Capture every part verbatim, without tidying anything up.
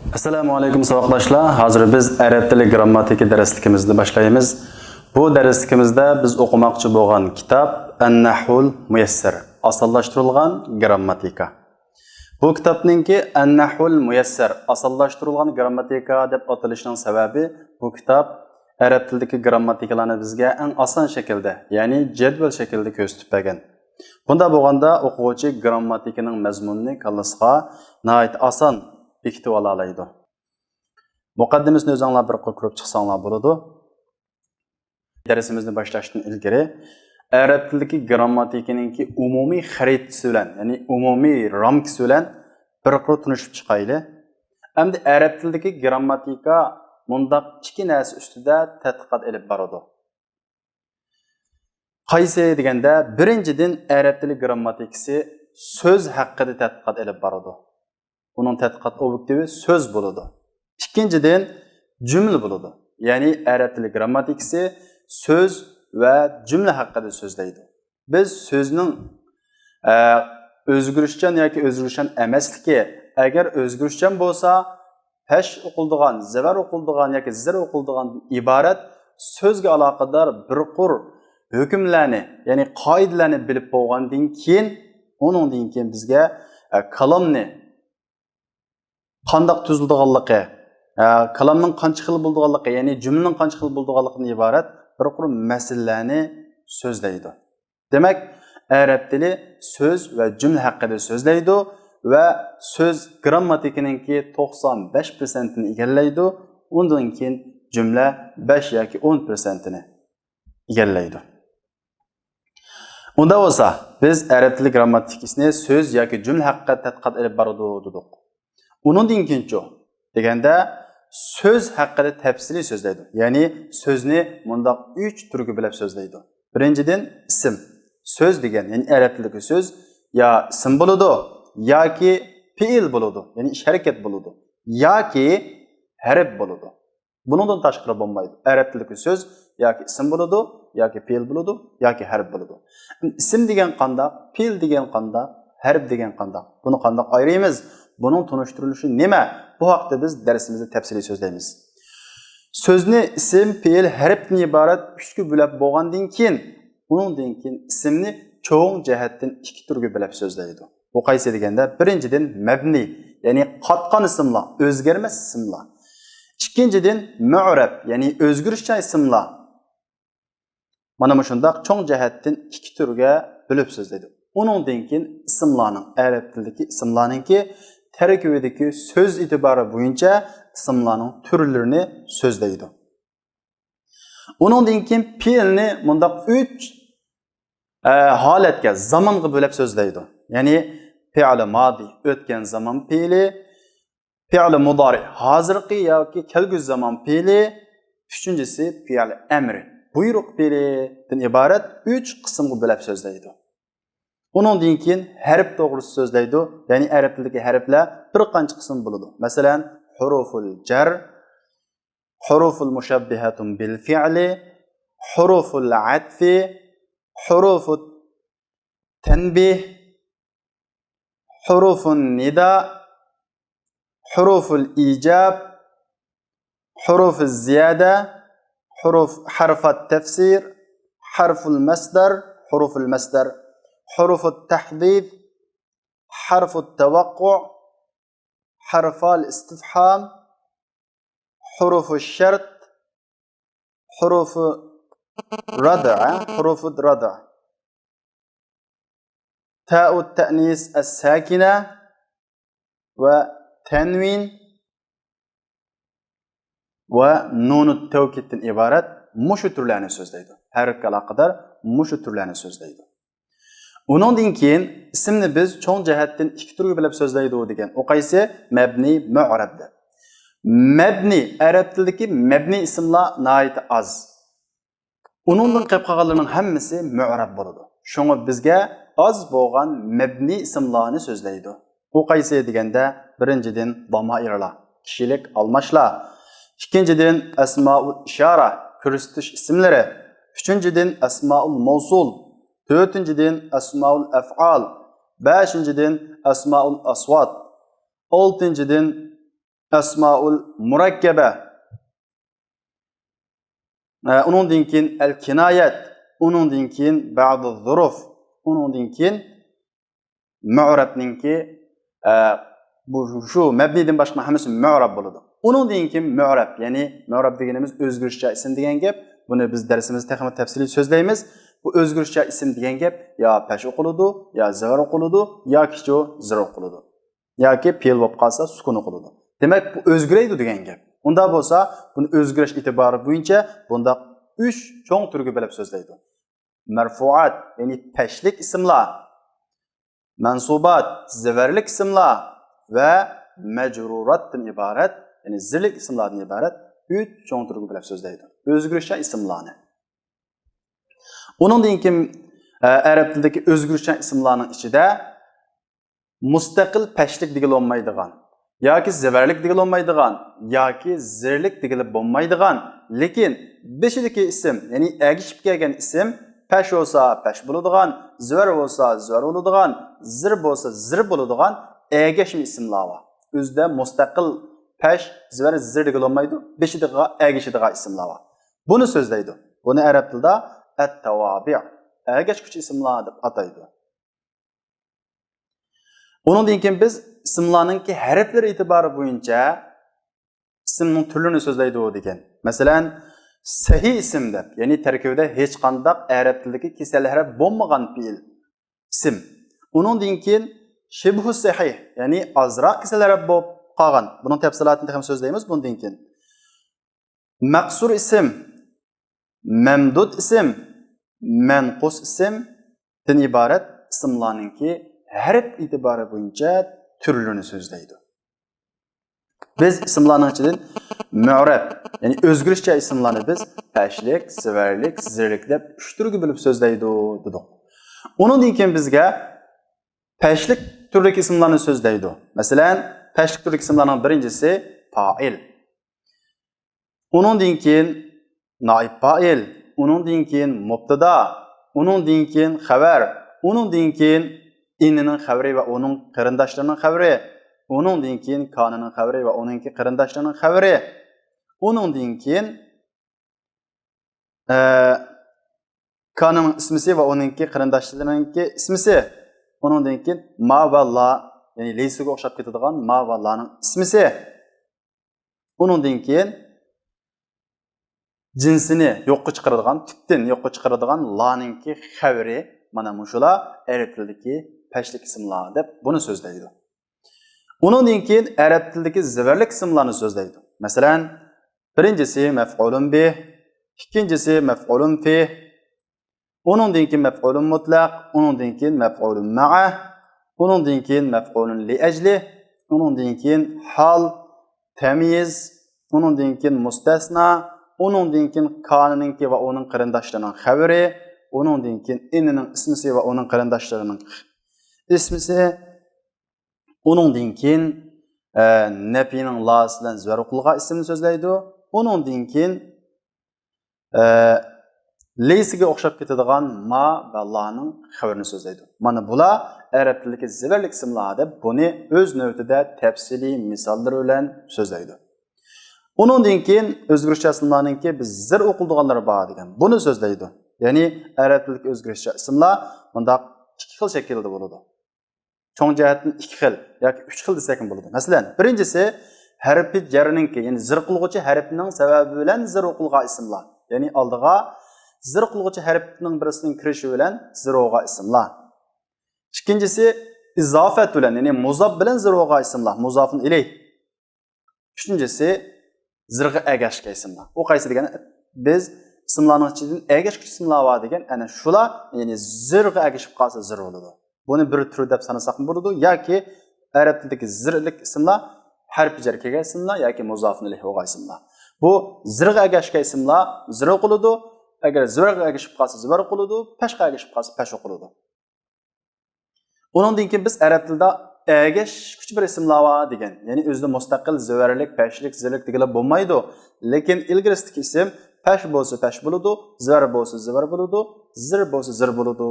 ئەسسالامۇ ئەلەيكۇم ساۋاقداشلار. ھازىر بىز ئەرەب تىلى گرامماتىكا دەرسلىكىمىزنى باشلايمىز. بۇ دەرسلىكىمىزدە بىز ئوقۇماقچى بولغان كىتاب ئەننەھۋۇل مۇيەسسەر، ئاسانلاشتۇرۇلغان گرامماتىكا. بۇ كىتابنىڭكى ئەننەھۋۇل مۇيەسسەر، ئاسانلاشتۇرۇلغان گرامماتىكا دەپ ئاتىلىشىنىڭ سەۋەبى، بۇ كىتاب ئەرەب تىلىدىكى گرامماتىكىلارنى بىزگە ئەڭ ئاسان شەكىلدە، يەنى جەدۋەل شەكلىدە كۆرسىتىپ بەرگەن. بۇنداق بولغاندا ئوقۇغۇچى گرامماتىكىنىڭ مەزمۇنىنى كاللىسىغا ناھايىتى ئاسان بېكىتىۋالالايدۇ. مۇقەددىمىسىنى ئۆزۈڭلار بىر قۇر كۆرۈپ چىقساڭلار بولىدۇ. دەرسىمىزنى باشلاشتىن ئىلگىرى ئەرەب تىلىدىكى گرامماتىكىنىڭكى ئومۇمىي خەرىتىسى بىلەن، يەنى ئومۇمىي رامكىسى بىلەن بىر قۇر تونۇشۇپ چىقايلى. ئەمدى ئەرەب تىلىدىكى گرامماتىكا مۇنداق ئىككى نەرسە ئۈستىدە تەتقىقات ئېلىپ بارىدۇ. قايسى دېگەندە، بىرىنچىدىن، ئەرەب تىلى گرامماتىكىسى سۆز ھەققىدە تەتقىقات ئېلىپ بارىدۇ. ئۇنىڭ تەتقىقات ئوبيېكتىۋى سۆز بولىدۇ. ئىككىنچىدىن، جۈملە بولىدۇ. يەنى ئەرەب تىلى گرامماتىكىسى سۆز ۋە جۈملە ھەققىدە سۆزلەيدۇ. بىز سۆزنىڭ، ئە، ئۆزگىرىشچان ياكى ئۆزگىرىشچان ئەمەسلىكى، ئەگەر ئۆزگىرىشچان بولسا، پەش ئوقۇلىدىغان، زەۋەر ئوقۇلىدىغان ياكى زىر ئوقۇلىدىغاندىن ئىبارەت سۆزگە ئالاقىدار بىر قۇر ھۆكۈملەرنى، يەنى قائىدىلەرنى بىلىپ بولغاندىن كېيىن، ئۇنىڭدىن كېيىن بىزگە، ئە، كالامنى قانداق تۈزۈلىدىغانلىقى، ئە، كالامنىڭ قانچە خىل بولىدىغانلىقى، يەنى جۈملىنىڭ قانچە خىل بولىدىغانلىقىدىن ئىبارەت بىر قۇر مەسىلىلەرنى سۆزلەيدۇ. دېمەك، ئەرەب تىلى سۆز ۋە جۈملە ھەققىدە سۆزلەيدۇ ۋە سۆز گرامماتىكىنىڭكى توقسان بەش پىرسەنتىنى ئىگىلەيدۇ، ئۇندىن كېيىن جۈملە بەش ياكى ئون پىرسەنتىنى ئىگىلەيدۇ. ئۇنداق بولسا، بىز ئەرەب تىلى گرامماتىكىسىنى سۆز ياكى جۈملە ھەققىدە تەتقىقات ئېلىپ بارىدۇ دېدۇق. ئۇنىڭدىن كېيىنچۇ دېگەندە، سۆز ھەققىدە تەپسىلىي سۆزلەيدۇ. يەنى سۆزنى مۇنداق ئۈچ تۈرگە بۆلۈپ سۆزلەيدۇ. بىرىنچىدىن، ئىسىم. سۆز دېگەن، يەنى ئەرەب تىلىدىكى سۆز يا ئىسىم بولىدۇ، ياكى پېئىل بولىدۇ، يەنى ئىش ھەرىكەت بولىدۇ، ياكى ھەرپ بولىدۇ. بۇنىڭدىن تاشقىرى بولمايدۇ. ئەرەب تىلىدىكى سۆز ياكى ئىسىم بولىدۇ، ياكى پېئىل بولىدۇ، ياكى ھەرپ بولىدۇ. ئىسىم دېگەن قانداق؟ پېئىل دېگەن قانداق؟ ھەرپ دېگەن قانداق؟ بۇنى قانداق ئايرىيمىز؟ بۇنىڭ تونۇشتۇرۇلۇشى نېمە؟ بۇ ھەقتە بىز دەرسىمىزدە تەپسىلىي سۆزلەيمىز. سۆزنى ئىسىم، پېئىل، ھەرپتىن ئىبارەت ئۈچكە بۆلۈپ بولغاندىن كېيىن، ئۇنىڭدىن كېيىن ئىسىمنى چوڭ جەھەتتىن ئىككى تۈرگە بۆلۈپ سۆزلەيدۇ. بۇ قايسى دېگەندە، بىرىنچىدىن، مەبنىي، يەنى قاتقان ئىسىملار، ئۆزگەرمەس ئىسىملار. ئىككىنچىدىن، مۇئرەب، يەنى ئۆزگىرىشچان ئىسىملار. مانا مۇشۇنداق چوڭ جەھەتتىن ئىككى تۈرگە بۆلۈپ سۆزلەيدۇ. ئۇنىڭدىن كېيىن ئىسىملارنىڭ، ئەرەب تىلىدىكى ئىسىملارنىڭكى تەركىبىدىكى سۆز ئېتىبارى بويىچە ئىسىملارنىڭ تۈرلىرىنى سۆزلەيدۇ. ئۇنىڭدىن كېيىن پېئىلنى مۇنداق ئۈچ، ئە، ھالەتكە، زامانغا بۆلۈپ سۆزلەيدۇ. يەنى پېئىلى مادى، ئۆتكەن زامان پېئىلى، پېئىلى مۇدارى، ھازىرقى ياكى كەلگۈسى زامان پېئىلى، ئۈچىنچىسى پېئىلى ئەمرى، بۇيرۇق پېئىلىدىن ئىبارەت ئۈچ قىسىمغا بۆلۈپ سۆزلەيدۇ. ئۇنىڭدىن كېيىن ھەرپ توغرىسىدا سۆزلەيدۇ، يەنى ئەرەب تىلىدىكى ھەرپلەر بىر قانچە قىسىم بولىدۇ. مەسىلەن، ھۇرۇفۇل جەر، ھۇرۇفۇل مۇشەببىھەتۇن بىل فىئلى، ھۇرۇفۇل ئەتفى، ھۇرۇفۇت تەنبىھ، ھۇرۇفۇن نىدا، ھۇرۇفۇل ئىجاب، ھۇرۇفۇز زىيادە، ھۇرۇف، ھەرفات تەفسىر، ھەرفۇل مەسدەر، ھۇرۇفۇل مەسدەر، ھۇرۇفۇت تەھدىد، ھەرفۇت تەۋەققۇ، ھەرفال ئىستىفھام، ھۇرۇفۇش شەرت، ھۇرۇفۇ رەدە، ھۇرۇفۇ رەدە. تەئۇت تەئنىس ئەس ساكىنە ۋە تەنۋىن ۋە نۇنۇت تەۋكىدتىن ئىبارەت مۇشۇ تۈرلەرنى سۆزلەيدۇ. ھەرپكە ئالاقىدار مۇشۇ تۈرلەرنى سۆزلەيدۇ. ئۇنىڭدىن كېيىن ئىسىمنى بىز چوڭ جەھەتتىن ئىككى تۈرگە بۆلۈپ سۆزلەيدۇ دېگەن. ئۇ قايسى؟ مەبنىي، مۇئرەب دەپ. مەبنىي، ئەرەب تىلىدىكى مەبنىي ئىسىملار ناھايىتى ئاز. ئۇنىڭدىن قېلىپ قالغانلىرىنىڭ ھەممىسى مۇئرەب بولىدۇ. شۇڭا بىزگە ئاز بولغان مەبنىي ئىسىملارنى سۆزلەيدۇ. ئۇ قايسى دېگەندە، بىرىنچىدىن، دامائىرلار، كىشىلىك ئالماشلار. ئىككىنچىدىن، ئەسمائۇل ئىشارە، كۆرسىتىش ئىسىملىرى. ئۈچىنچىدىن، ئەسمائۇل مەۋسۇل. تۆتىنچىدىن، ئەسمائۇل ئەفئال. بەشىنچىدىن، ئەسمائۇل ئەسۋات. ئالتىنچىدىن، ئەسمائۇل مۇرەككەبە، ئە، ئۇنىڭدىن كېيىن ئەل كىنايەت، ئۇنىڭدىن كېيىن بەزۇ زۇرۇف، ئۇنىڭدىن كېيىن مۇئرەبنىڭكى، ئە، بۇ، شۇ مەبنىدىن باشقا ھەممىسى مۇئرەب بولىدۇ. ئۇنىڭدىن كېيىن مۇئرەب، يەنى مۇئرەب دېگىنىمىز ئۆزگىرىشچان ئىسىم دېگەن گەپ. بۇنى بىز دەرسىمىزدە تېخىمۇ تەپسىلىي سۆزلەيمىز. بۇ ئۆزگىرىشچان ئىسىم دېگەن گەپ يا پەش ئوقۇلىدۇ، يا زەۋەر ئوقۇلىدۇ، ياكى زىر ئوقۇلىدۇ. ياكى پېئىل بولۇپ قالسا سۈكۈن ئوقۇلىدۇ. دېمەك، بۇ ئۆزگىرەيدۇ دېگەن گەپ. ئۇنداق بولسا، بۇنى ئۆزگىرىش ئېتىبارى بويىچە بۇنداق ئۈچ چوڭ تۈرگە بۆلۈپ سۆزلەيدۇ. مەرفۇئات، يەنى پەشلىك ئىسىملار، مەنسۇبات، زەۋەرلىك ئىسىملار ۋە مەجرۇراتتىن ئىبارەت، يەنى زىرلىك ئىسىملاردىن ئىبارەت ئۈچ چوڭ تۈرگە بۆلۈپ سۆزلەيدۇ. ئۆزگىرىشچان ئىسىملارنى. ئۇنىڭدىن كېيىن، ئە، ئەرەب تىلىدىكى ئۆزگىرىشچان ئىسىملارنىڭ ئىچىدە مۇستەقىل پەشلىك دېگىلى بولمايدىغان ياكى زەۋەرلىك دېگىلى بولمايدىغان ياكى زىرلىك دېگىلى بولمايدىغان، لېكىن بېشىدىكى ئىسىم، يەنى ئەگىشىپ كەلگەن ئىسىم پەش بولسا پەش بولىدىغان، زىۋەر بولسا زىۋەر بولىدىغان، زىر بولسا زىر بولىدىغان ئەگەشمە ئىسىملار بار. ئۆزىدە مۇستەقىل پەش، زىۋەر، زىر دېگىلى بولمايدۇ، بېشىدىغا ئەگىشىدىغان ئىسىملار بار. بۇنى سۆزلەيدۇ. بۇنى ئەرەب تىلىدا ئەت-تاۋابىئ، ئەگەشكۈچى ئىسىملار دەپ ئاتايدۇ. ئۇنىڭدىن كېيىن بىز ئىسىملارنىڭكى ھەرپلىرى ئېتىبارى بويىچە ئىسىمنىڭ تۈرلىرىنى سۆزلەيدۇ دېگەن. مەسىلەن، سەھىھ ئىسىم دەپ، يەنى تەركىبىدە ھېچقانداق ئەرەب تىلىدىكى كېسەل ھەرپ بولمىغان پېئىل ئىسىم. ئۇنىڭدىن كېيىن شىبھۇ سەھىھ، يەنى ئازراق كېسەل ھەرپ بولۇپ قالغان. بۇنىڭ تەپسىلاتىنى تېخىمۇ سۆزلەيمىز بۇندىن كېيىن. مەقسۇر ئىسىم، مەمدۇد ئىسىم، مەنقۇس ئىسىمدىن ئىبارەت ئىسىملارنىڭكى ھەرپ ئېتىبارى بويىچە تۈرلىرىنى سۆزلەيدۇ. بىز ئىسىملارنىڭ ئىچىدىن مۇئرەب، يەنى ئۆزگىرىشچان ئىسىملارنى بىز پەشلىك، زىۋەرلىك، زىرلىك دەپ ئۈچ تۈرگە بۆلۈپ سۆزلەيدۇ دېدۇق. ئۇنىڭدىن كېيىن بىزگە پەشلىك تۈردىكى ئىسىملارنى سۆزلەيدۇ. مەسىلەن، پەشلىك تۈردىكى ئىسىملارنىڭ بىرىنچىسى پائىل. ئۇنىڭدىن كېيىن نائىب پائىل، ئۇنىڭدىن كېيىن مۇبتەدا، ئۇنىڭدىن كېيىن خەۋەر، ئۇنىڭدىن كېيىن ئىننىنىڭ خەۋىرى ۋە ئۇنىڭ قېرىنداشلىرىنىڭ خەۋىرى، ئۇنىڭدىن كېيىن كانىنىڭ خەۋىرى ۋە ئۇنىڭكى قېرىنداشلىرىنىڭ خەۋىرى، ئۇنىڭدىن كېيىن، ئە، كانىنىڭ ئىسمىسى ۋە ئۇنىڭكى قېرىنداشلىرىنىڭكى ئىسمىسى، ئۇنىڭدىن كېيىن ما ۋە لا، يەنى لەيسىگە ئوخشاپ كېتىدىغان ما ۋە لانىڭ ئىسمىسى، ئۇنىڭدىن كېيىن جىنسىنى يوققا چىقىرىدىغان، تۈپتىن يوققا چىقىرىدىغان لانىڭكى خەۋىرى، مانا مۇشۇلار ئەرەب تىلىدىكى پەشلىك ئىسىملار دەپ بۇنى سۆزلەيدۇ. ئۇنىڭدىن كېيىن ئەرەب تىلىدىكى زىۋەرلىك ئىسىملارنى سۆزلەيدۇ. مەسىلەن، بىرىنچىسى مەفئۇلۇن بىھ، ئىككىنچىسى مەفئۇلۇن فىھ، ئۇنىڭدىن كېيىن مەفئۇلۇن مۇتلەق، ئۇنىڭدىن كېيىن مەفئۇلۇن مەئە، ئۇنىڭدىن كېيىن مەفئۇلۇن لىئەجلىھ، ئۇنىڭدىن كېيىن ھال، تەميىز، ئۇنىڭدىن كېيىن مۇستەسنا، ئۇنىڭدىن كېيىن كانىنىڭكى ۋە ئۇنىڭ قېرىنداشلىرىنىڭ خەۋىرى، ئۇنىڭدىن كېيىن ئىننىنىڭ ئىسمىسى ۋە ئۇنىڭ قېرىنداشلىرىنىڭ ئىسمىسى، ئۇنىڭدىن كېيىن، ئە، نەپىنىڭ لاسى بىلەن زۆرۈر قىلغان ئىسىمنى سۆزلەيدۇ. ئۇنىڭدىن كېيىن، ئە، لەيسىگە ئوخشاپ كېتىدىغان ما ۋە لانىڭ خەۋىرىنى سۆزلەيدۇ. مانا بۇلار ئەرەب تىلىدىكى زىۋەرلىك ئىسىملار دەپ بۇنى ئۆز نۆۋىتىدە تەپسىلىي مىساللىرى بىلەن سۆزلەيدۇ. ئۇنىڭدىن كېيىن ئۆزگىرىشچان ئىسىملارنىڭكى بىز زىر ئوقۇلىدىغانلىرى بار دېگەن بۇنى سۆزلەيدۇ. يەنى ئەرەب تىلىدىكى ئۆزگىرىشچان ئىسىملار مۇنداق ئىككى خىل شەكىلدە بولىدۇ. چوڭ جەھەتتىن ئىككى خىل ياكى ئۈچ خىل دېسەكمۇ بولىدۇ. مەسىلەن، بىرىنچىسى، ھەرپى جەرنىڭكى، يەنى زىر قىلغۇچى ھەرپنىڭ سەۋەبى بىلەن زىر قىلغان ئىسىملار. يەنى ئالدىغا زىر قىلغۇچى ھەرپنىڭ بىرسىنىڭ كىرىشى بىلەن زىر بولغان ئىسىملار. ئىككىنچىسى، ئىزافەت بىلەن، يەنى مۇزاپ بىلەن زىر بولغان ئىسىملار، مۇزافۇن ئىلەيھ. ئۈچىنچىسى، زىرغا ئەگەشكەن ئىسىملار. ئۇ قايسى دېگەن، بىز ئىسىملارنىڭ ئىچىدىن ئەگەشكۈچى ئىسىملار بار دېگەن، ئەنە شۇلار، يەنى زىرغا ئەگىشىپ قالسا زىر بولىدۇ. بۇنى بىر تۈر دەپ سانىساقمۇ بولىدۇ ياكى ئەرەب تىلىدىكى زىرلىك ئىسىملار، ھەرپى جەر كەلگەن ئىسىملار ياكى مۇزافۇن ئىلەيھ بولغان ئىسىملار. بۇ زىرغا ئەگەشكەن ئىسىملار زىر ئوقۇلىدۇ، ئەگەر زىرغا ئەگىشىپ قالسا زىۋەر ئوقۇلىدۇ، پەشقا ئەگىشىپ قالسا پەش ئوقۇلىدۇ. ئۇنىڭدىن كېيىن بىز ئەرەب تىلىدا ئەگەشكۈچى بىر ئىسىملار بار دېگەن. يەنى ئۆزىدە مۇستەقىل زۆرۈرلۈك، پەشلىك، زىرلىك دېگىلى بولمايدۇ. لېكىن ئىلگىرىسىدىكى ئىسىم پەش بولسا پەش بولىدۇ، زۆرۈر بولسا زۆرۈر بولىدۇ، زىر بولسا زىر بولىدۇ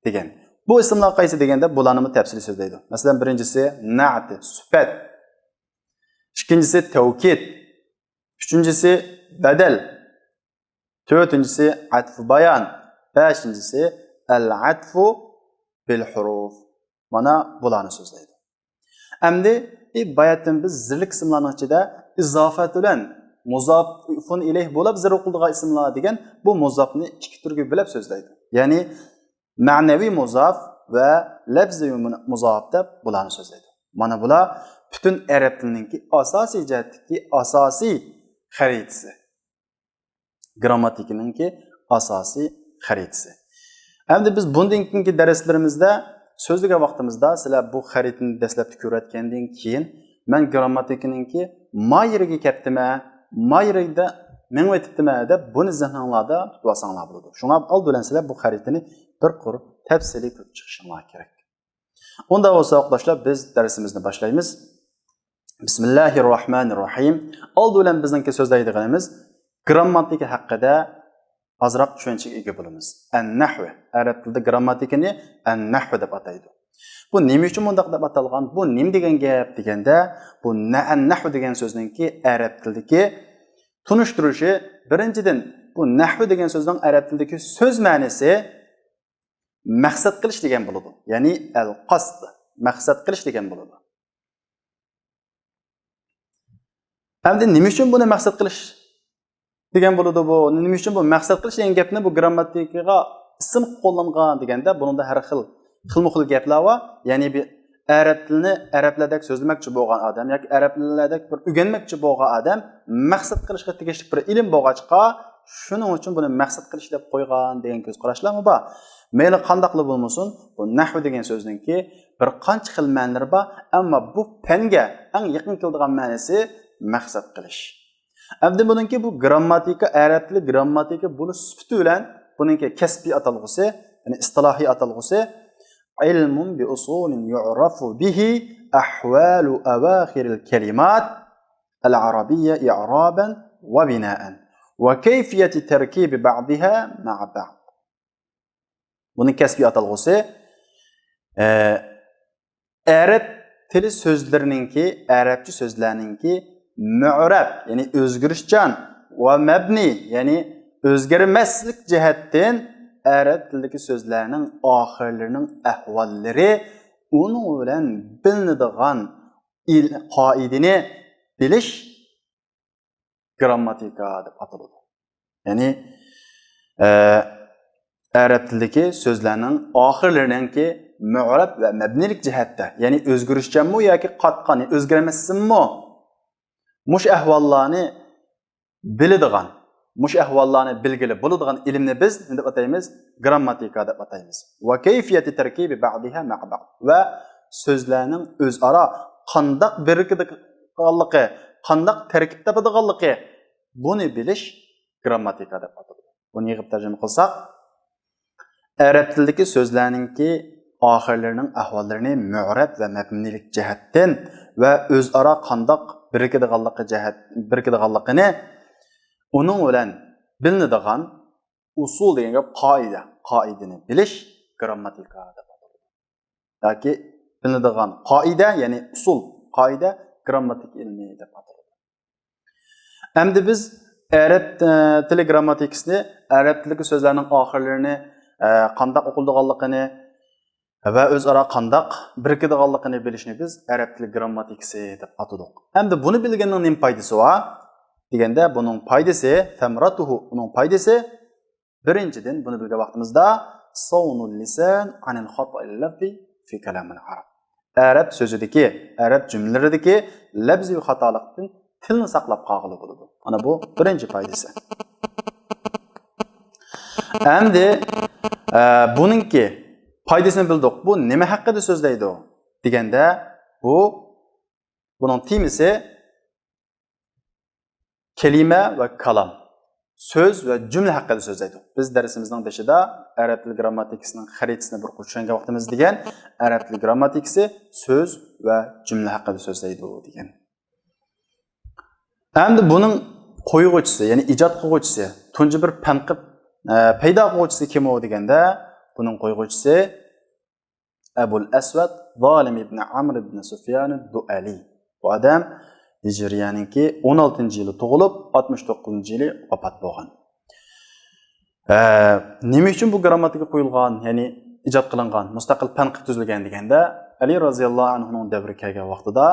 دېگەن. بۇ ئىسىملار قايسى دېگەندە بۇلارنىمۇ تەپسىلىي سۆزلەيدۇ. مەسىلەن، بىرىنچىسى نەئت، سۈپەت. ئىككىنچىسى تەۋكىد، ئۈچىنچىسى بەدەل، تۆتىنچىسى ئەتفۇ بايان، بەشىنچىسى ئەل ئەتفۇ بىل ھۇرۇف. مانا بۇلارنى سۆزلەيدۇ. ئەمدى، ئى، باياتىن بىز زىرلىك ئىسىملارنىڭ ئىچىدە ئىزافەت بىلەن مۇزافۇن ئىلەيھ بولۇپ زىرر قىلىدىغان ئىسىملار دېگەن بۇ مۇزافنى ئىككى تۈرگە بۆلۈپ سۆزلەيدۇ. يەنى مەنىۋى مۇزاف ۋە لەفزىۋى مۇزاف دەپ بۇلارنى سۆزلەيدۇ. مانا بۇلار پۈتۈن ئەرەب تىلىنىڭكى ئاساسىي جەھەتتىكى ئاساسىي خەرىتىسى. گىرامماتىكىنىڭكى ئاساسىي خەرىتىسى. ئەمدى بىز بۇندىن كېيىنكى دەرسلىرىمىزدە سۆزلىگەن ۋاقتىمىزدا سىلەر بۇ خەرىتىنى دەسلەپتە كۆرۈۋەتكەندىن كېيىن، مەن گىرامماتىكىنىڭكى ما يېرىگە كەپتىمە، ما يېرىدە مېڭىۋېتىپتىمە دەپ بۇنى زېھنىڭلاردا تۇتۇۋالساڭلار بولىدۇ. شۇڭا ئالدى بىلەن سىلەر بۇ خەرىتىنى بىر قۇر تەپسىلىي كۆرۈپ چىقىشىڭلار كېرەك. ئۇنداق بولسا ئوقۇداشلار، بىز دەرسىمىزنى باشلايمىز. بىسمىللاھىررەھمانىررەھىم. ئالدى بىلەن بىزنىڭكى سۆزلەيدىغىنىمىز گىرامماتىكا ھەققىدە ئازراق چۈشەنچىگە ئىگە بولىمىز. ئەن-نەھۋ. ئەرەب تىلىدا گىرامماتىكىنى ئەن-نەھۋ دەپ ئاتايدۇ. بۇ نېمە ئۈچۈن مۇنداق دەپ ئاتالغان؟ بۇ نېمە دېگەن گەپ دېگەندە، بۇ نە-، ئەن-نەھۋ دېگەن سۆزنىڭكى ئەرەب تىلىدىكى تونۇشتۇرۇشى، بىرىنچىدىن، بۇ نەھۋ دېگەن سۆزنىڭ ئەرەب تىلىدىكى سۆز مەنىسى مەقسەت قىلىش دېگەن بولىدۇ. يەنى ئەل-قەسد، مەقسەت قىلىش دېگەن بولىدۇ. ئەمدى نېمە ئۈچۈن بۇنى مەقسەت قىلىش دېگەن بولىدۇ بۇ؟ نېمە ئۈچۈن بۇ مەقسەت قىلىش دېگەن گەپنى بۇ گىرامماتىكىغا ئىسىم قوللانغان دېگەندە، بۇنىڭدا ھەر خىل، خىلمۇ خىل گەپلەر بار. يەنى بىر ئەرەب تىلىنى ئەرەبلەردەك سۆزلىمەكچى بولغان ئادەم ياكى ئەرەبلەردەك بىر ئۆگەنمەكچى بولغان ئادەم مەقسەت قىلىشقا تېگىشلىك بىر ئىلىم بولغاچقا، شۇنىڭ ئۈچۈن بۇنى مەقسەت قىلىش دەپ قويغان دېگەن كۆز قاراشلارمۇ بار. مەيلى قانداقلا بولمىسۇن، بۇ نەھۋ دېگەن سۆزنىڭكى بىر قانچە خىل مەنىلىرى بار، ئەمما بۇ پەنگە ئەڭ يېقىن كېلىدىغان مەنىسى مەقسەت قىلىش. ئەمدى بۇنىڭكى بۇ گىرامماتىكا، ئەرەب تىلى گىرامماتىكا بولۇش سۈپىتى بىلەن بۇنىڭكى كەسپىي ئاتالغۇسى، يەنى ئىستىلاھىي ئاتالغۇسى علم بأصول يعرف به أحوال أواخر الكلمات العربية إعرابا وبناء وكيفية تركيب بعضها مع بعض. بۇنىڭ كەسپىي ئاتالغۇسى، ئە، ئەرەب تىلى سۆزلىرىنىڭكى، ئەرەبچە سۆزلەرنىڭكى مۇئرەب، يەنى ئۆزگىرىشچان، ۋە مەبنىي، يەنى ئۆزگەرمەسلىك جەھەتتىن ئەرەب تىلىدىكى سۆزلەرنىڭ ئاخىرلىرىنىڭ ئەھۋاللىرى، ئۇنىڭ بىلەن بىلىنىدىغان ئىل-، قائىدىنى بىلىش گىرامماتىكا دەپ ئاتىلىدۇ. يەنى، ئە، ئەرەب تىلىدىكى سۆزلەرنىڭ ئاخىرلىرىنىڭكى مۇئرەب ۋە مەبنىيلىك جەھەتتە، يەنى ئۆزگىرىشچانمۇ ياكى قاتقان، ئۆزگەرمەسمۇ، مۇشۇ ئەھۋاللارنى بىلىدىغان، مۇشۇ ئەھۋاللارنى بىلگىلى بولىدىغان ئىلىمنى بىز نېمە دەپ ئاتايمىز؟ گىرامماتىكا دەپ ئاتايمىز. ۋە كەيفىيەتى تەركىبى بەئزىھا مەئە بەئز. ۋە سۆزلەرنىڭ ئۆزئارا قانداق بىرىكىدىغانلىقى، قانداق تەركىب تاپىدىغانلىقى، بۇنى بىلىش گىرامماتىكا دەپ ئاتىلىدۇ. بۇنى يىغىپ تەرجىمە قىلساق، ئەرەب تىلىدىكى سۆزلەرنىڭكى ئاخىرلىرىنىڭ ئەھۋاللىرىنى مۇئرەب ۋە مەبنىيلىك جەھەتتىن ۋە ئۆزئارا قانداق بىرىكىدىغانلىقى جەھەت، بىرىكىدىغانلىقىنى ئۇنىڭ بىلەن بىلىنىدىغان ئۇسۇل دېگەن گەپ قائىدە، قائىدىنى بىلىش گىرامماتىكا دەپ ئاتىلىدۇ. ياكى بىلىنىدىغان قائىدە، يەنى ئۇسۇل، قائىدە گىرامماتىكا ئىلمى دەپ ئاتىلىدۇ. ئەمدى بىز ئەرەب، ئە، تىلى گىرامماتىكىسىنى، ئەرەب تىلىدىكى سۆزلەرنىڭ ئاخىرلىرىنى، ئە، قانداق ئوقۇلىدىغانلىقىنى ۋە ئۆزئارا قانداق بىرىكىدىغانلىقىنى بىلىشنى بىز ئەرەب تىلى گىرامماتىكىسى دەپ ئاتىدۇق. ئەمدى بۇنى بىلگەننىڭ نېمە پايدىسى بار دېگەندە، بۇنىڭ پايدىسى، سەمراتۇھۇ، ئۇنىڭ پايدىسى، بىرىنچىدىن، بۇنى بىلگەن ۋاقتىمىزدا، سەۋنۇل لىسان ئانىل خاتائىل لەفزى فى كەلامىل ئەرەب. ئەرەب سۆزىدىكى، ئەرەب جۈملىلىرىدىكى لەپزىي خاتالىقتىن تىلنى ساقلاپ قالغىلى بولىدۇ. مانا بۇ بىرىنچى پايدىسى. ئەمدى، ئە، بۇنىڭكى پايدىسىنى بىلدۇق. بۇ نېمە ھەققىدە سۆزلەيدۇ دېگەندە، بۇ، بۇنىڭ تېمىسى كەلىمە ۋە كالام، سۆز ۋە جۈملە ھەققىدە سۆزلەيدۇ. بىز دەرسىمىزنىڭ بېشىدا ئەرەب تىل گىرامماتىكىسىنىڭ خەرىتىسىنى بىر قۇر چۈشەنگەن ۋاقتىمىزدا دېگەن، ئەرەب تىل گىرامماتىكىسى سۆز ۋە جۈملە ھەققىدە سۆزلەيدۇ دېگەن. ئەمدى بۇنىڭ قويغۇچىسى، يەنى ئىجاد قىلغۇچىسى، تۇنجى بىر پەن قىلىپ، ئە، پەيدا قىلغۇچىسى كىم ئۇ دېگەندە، بۇنىڭ قويغۇچىسى ئەبۇل ئەسۋەد زالىم ئىبنى ئەمر ئىبنى سۇفيان دۇئەلى. بۇ ئادەم ھىجرىيەنىڭكى ئون ئالتىنچى يىلى تۇغۇلۇپ، ئاتمىش توققۇزىنچى يىلى ۋاپات بولغان. ئە، نېمە ئۈچۈن بۇ گرامماتىكا قويۇلغان، يەنى ئىجاد قىلىنغان، مۇستەقىل پەن قىلىپ تۈزۈلگەن دېگەندە، ئەلى رازىياللاھۇ ئەنھۇنىڭ دەۋرى كەلگەن ۋاقتىدا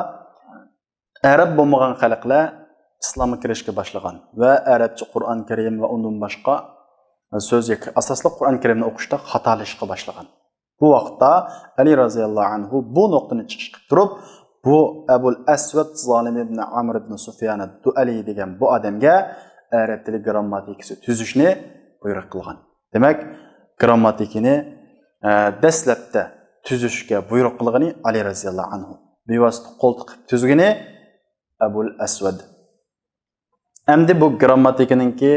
ئەرەب بولمىغان خەلقلەر ئىسلامغا كىرىشكە باشلىغان ۋە ئەرەبچە قۇرئان كەرىم ۋە ئۇندىن باشقا سۆز ياكى ئاساسلىق قۇرئان كەرىمنى ئوقۇشتا خاتالىشىشقا باشلىغان. بۇ ۋاقىتتا ئەلى رازىياللاھۇ ئەنھۇ بۇ نۇقتىنى چىقىش قىلىپ تۇرۇپ، بۇ ئەبۇل ئەسۋەد زالىم ئىبن ئامر ئىبن سۇفيان دۇئەلى دېگەن بۇ ئادەمگە ئەرەب تىلى گرامماتىكىسى تۈزۈشنى بۇيرۇق قىلغان. دېمەك، گرامماتىكىنى، ئە، دەسلەپتە تۈزۈشكە بۇيرۇق قىلغىنى ئەلى رازىياللاھۇ ئەنھۇ. بىۋاسىتە قول تىقىپ تۈزگىنى ئەبۇل ئەسۋەد. ئەمدى بۇ گرامماتىكىنىڭكى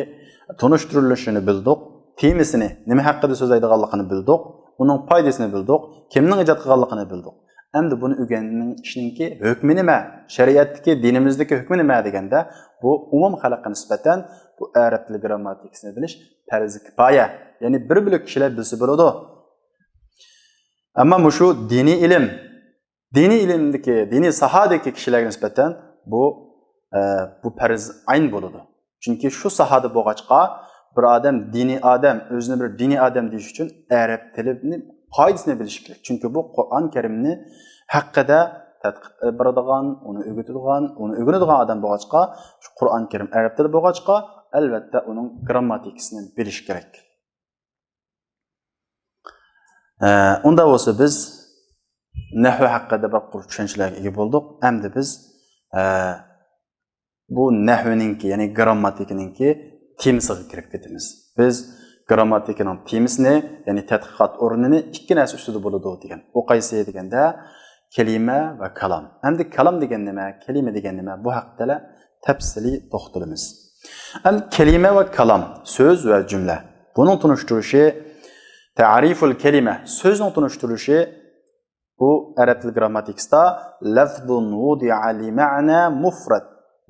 تونۇشتۇرۇلۇشىنى بىلدۇق، تېمىسىنى، نېمە ھەققىدە سۆزلەيدىغانلىقىنى بىلدۇق، ئۇنىڭ پايدىسىنى بىلدۇق، كىمنىڭ ئىجاد قىلغانلىقىنى بىلدۇق. ئەمدى بۇنى ئۆگەنگەن ئىشنىڭكى ھۆكمى نېمە؟ شەرىئەتتىكى، دىنىمىزدىكى ھۆكمى نېمە دېگەندە، بۇ ئومۇم خەلققە نىسبەتەن بۇ ئەرەب تىلى گرامماتىكىسىنى بىلىش پەرزى كىپايە، يەنى بىر بۆلەك كىشىلەر بىلسە بولىدۇ. ئەمما مۇشۇ دىنىي ئىلىم، دىنىي ئىلىمدىكى، دىنىي ساھەدىكى كىشىلەرگە نىسبەتەن بۇ، ئە، بۇ پەرز ئەين بولىدۇ. چۈنكى شۇ ساھەدە بولغاچقا، بىر ئادەم دىنىي ئادەم، ئۆزىنى بىر دىنىي ئادەم دېيىش ئۈچۈن ئەرەب تىلىنى، قائىدىسىنى بىلىشى كېرەك. چۈنكى بۇ قۇرئان كەرىمنى ھەققىدە تەتقىق ئېلىپ بارىدىغان، ئۇنى ئۆگىتىدىغان، ئۇنى ئۆگىنىدىغان ئادەم بولغاچقا، شۇ قۇرئان كەرىم ئەرەب تىلى بولغاچقا، ئەلۋەتتە ئۇنىڭ گرامماتىكىسىنى بىلىشى كېرەك. ئە، ئۇنداق بولسا بىز نەھۋ ھەققىدە بىر قۇر چۈشەنچىلەرگە ئىگە بولدۇق. ئەمدى بىز، ئە، بۇ نەھۋنىڭكى، يەنى گرامماتىكىنىڭكى تېمىسىغا كىرىپ كېتىمىز. بىز گرامماتىكىنىڭ تېمىسىنى، يەنى تەتقىقات ئورنىنى ئىككى نەرسە ئۈستىدە بولىدۇ دېگەن. ئۇ قايسى دېگەندە، كەلىمە ۋە كالام. ئەمدى كالام دېگەن نېمە، كەلىمە دېگەن نېمە، بۇ ھەققىدە تەپسىلىي توختىلىمىز. ئەمدى كەلىمە ۋە كالام، سۆز ۋە جۈملە. بۇنىڭ تونۇشتۇرۇشى، تەرىفۇل كەلىمە، سۆزنىڭ تونۇشتۇرۇشى، بۇ ئەرەب تىل گرامماتىكىسىدا لەفزۇن ۋۇدىئە لىمەنە مۇفرەد،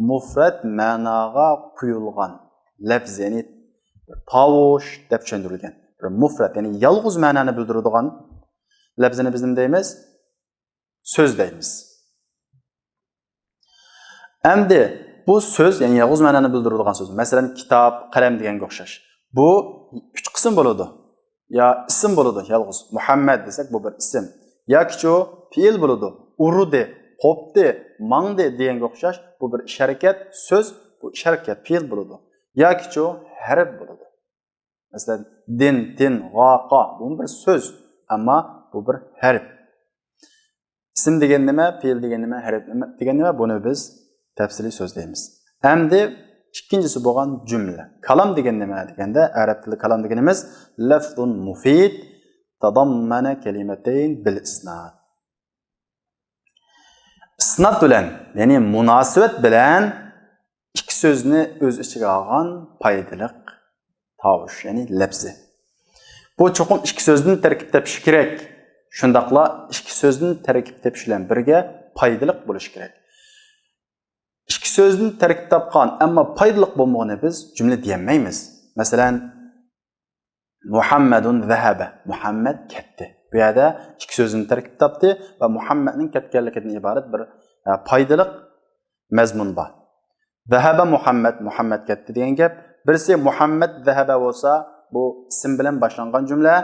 مۇفرەد مەناغا قويۇلغان لەپز، يەنى بىر تاۋۇش دەپ چۈشەندۈرۈلگەن. بىر مۇفرەد، يەنى يالغۇز مەنانى بىلدۈرىدىغان لەپزىنى بىز نېمە دەيمىز؟ سۆز دەيمىز. ئەمدى بۇ سۆز، يەنى يالغۇز مەنانى بىلدۈرىدىغان سۆز. مەسىلەن، كىتاب، قەلەم دېگەنگە ئوخشاش. بۇ ئۈچ قىسىم بولىدۇ. يا ئىسىم بولىدۇ، يالغۇز. مۇھەممەد دېسەك، بۇ بىر ئىسىم. ياكىچۇ پېئىل بولىدۇ. ئۇردى، قوپتى، ماڭدى دېگەنگە ئوخشاش. بۇ بىر ئىش ھەرىكەت، سۆز، بۇ ئىش ھەرىكەت، پېئىل بولىدۇ. ياكىچۇ ھەرپ بولىدۇ. مەسىلەن، دىن، تىن، غا، قا. بۇمۇ بىر سۆز، ئەمما بۇ بىر ھەرپ. ئىسىم دېگەن نېمە، پېئىل دېگەن نېمە، ھەرپ نېمە دېگەن نېمە، بۇنى بىز تەپسىلىي سۆزلەيمىز. ئەمدى ئىككىنچىسى بولغان جۈملە. كالام دېگەن نېمە دېگەندە، ئەرەب تىلى كالام دېگىنىمىز لەفزۇن مۇفىد تەزەممەنە كەلىمەتەين بىل ئىسناد. ئىسناد بىلەن، يەنى مۇناسىۋەت بىلەن ئىككى سۆزنى ئۆز ئىچىگە ئالغان پايدىلىق تاۋۇش، يەنى لەپزى. بۇ چوقۇم ئىككى سۆزدىن تەركىب تېپىشى كېرەك. شۇنداقلا ئىككى سۆزدىن تەركىب تېپىش بىلەن بىرگە پايدىلىق بولۇشى كېرەك. ئىككى سۆزدىن تەركىب تاپقان، ئەمما پايدىلىق بولمىغىنى بىز جۈملە دېيەلمەيمىز. مەسىلەن، مۇھەممەدۇن زەھەبە. مۇھەممەد كەتتى. بۇ يەردە ئىككى سۆزدىن تەركىب تاپتى ۋە مۇھەممەدنىڭ كەتكەنلىكىدىن ئىبارەت بىر، ئە، پايدىلىق مەزمۇن بار. زەھەبە مۇھەممەد، مۇھەممەد كەتتى دېگەن گەپ. بىرسى مۇھەممەد زەھەبە بولسا، بۇ ئىسىم بىلەن باشلانغان جۈملە،